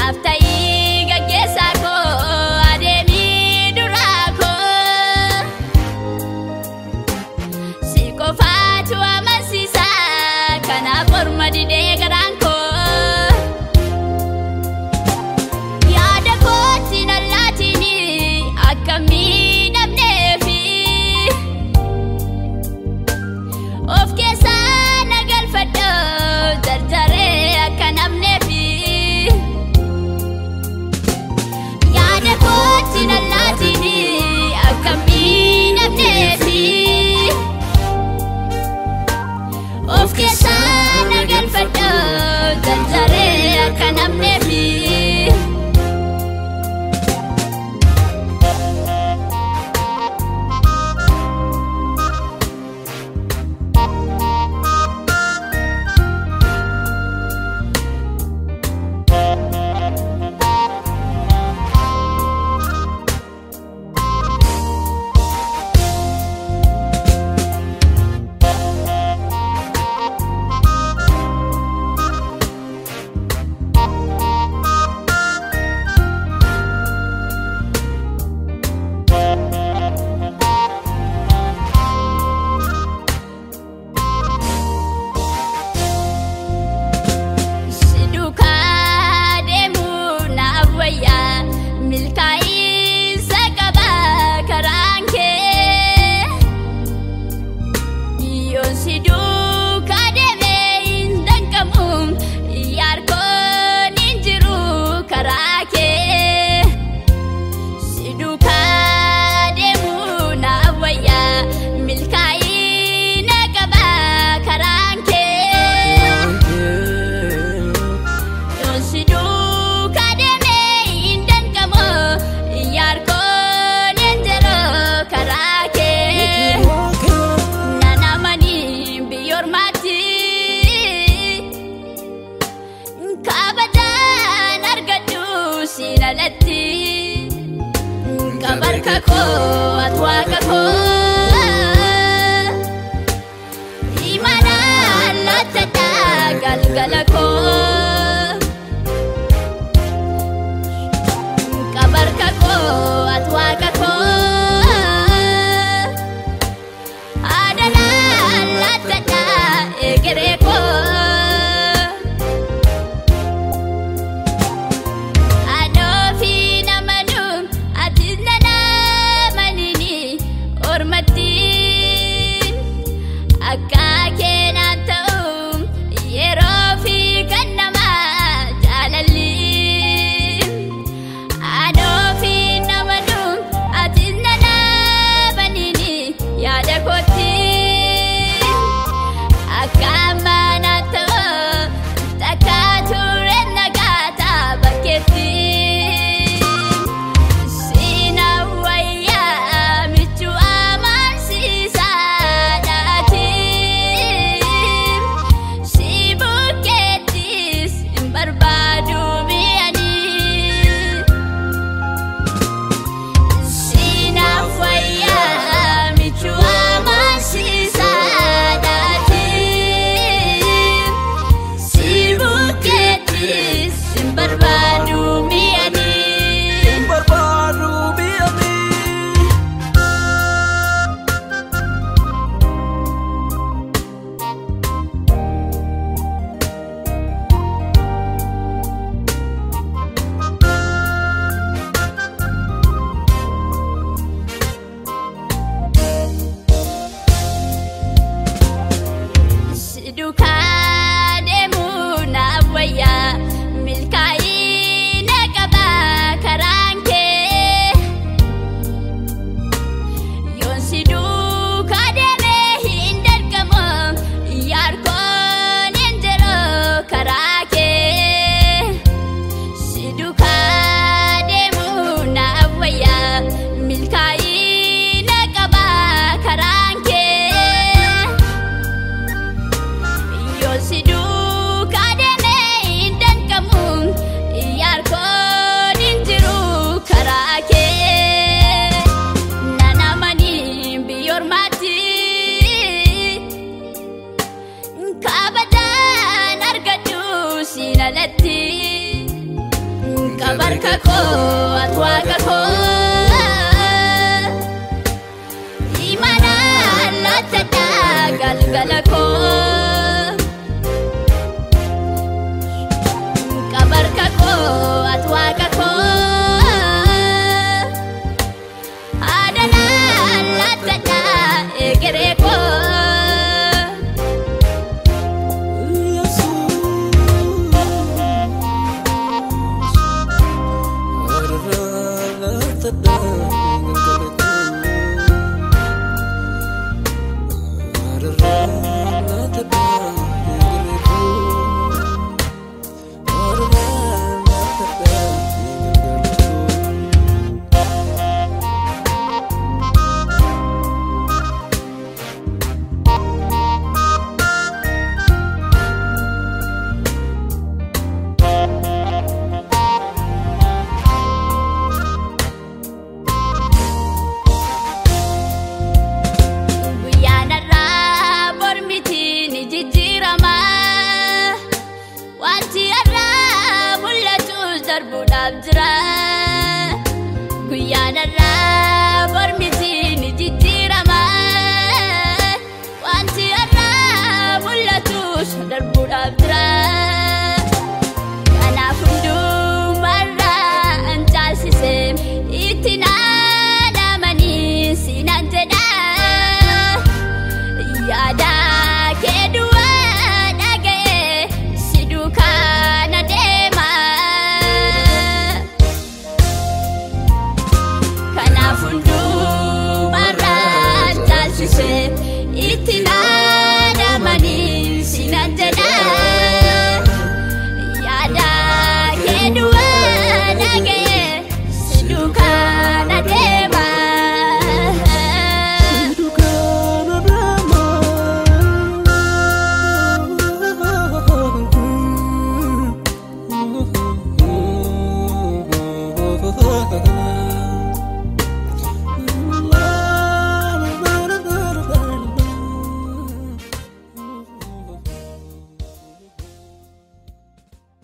Naaf ta'ii gaggeessaa koo adeemii duraa koo. Si qofaatu amansiisa kanaaf morma didee garaan koo. Yaada kootti na laatini akka miidhamneefi. Of keessaa na galfadhu jarjaree akka namneefi. Yaada kootti na laatini akka miidhamneefi. Of keessaa na galfadhu jarjaree akka namneefi. Si duukaa deemuu naaf wayyaa milkaa'insa qaba karaan kee. Yoon si duukaa deemee hin danqamu yaarkoon hin jiru karaa kee. Si duukaa deemuu naaf wayyaa milkaa'ina qaba karaan kee. Yoon si duukaa deemee hin danqamu yaarkoon hin jiru karaa kee. Naan amanii biyya ormaatti kabajaan argadhu siin alatti. Kabarka koo ati waaqa koo imala lattadhaa galgala koo. Kabarka koo ati waaqa koo adaraa lattadhaa egeree koo. Anoofi namanuu ati nana manini orma. Qabarka koo ati waaqa koo. Imala lattadhaa galgala koo. Qabarka koo ati waaqa koo. Adanaa lattadhaa egeree koo. Guyyaan har'aa mormiti ni jijjiirama. Wanti har'aa mul'atus darbuudhaaf jira.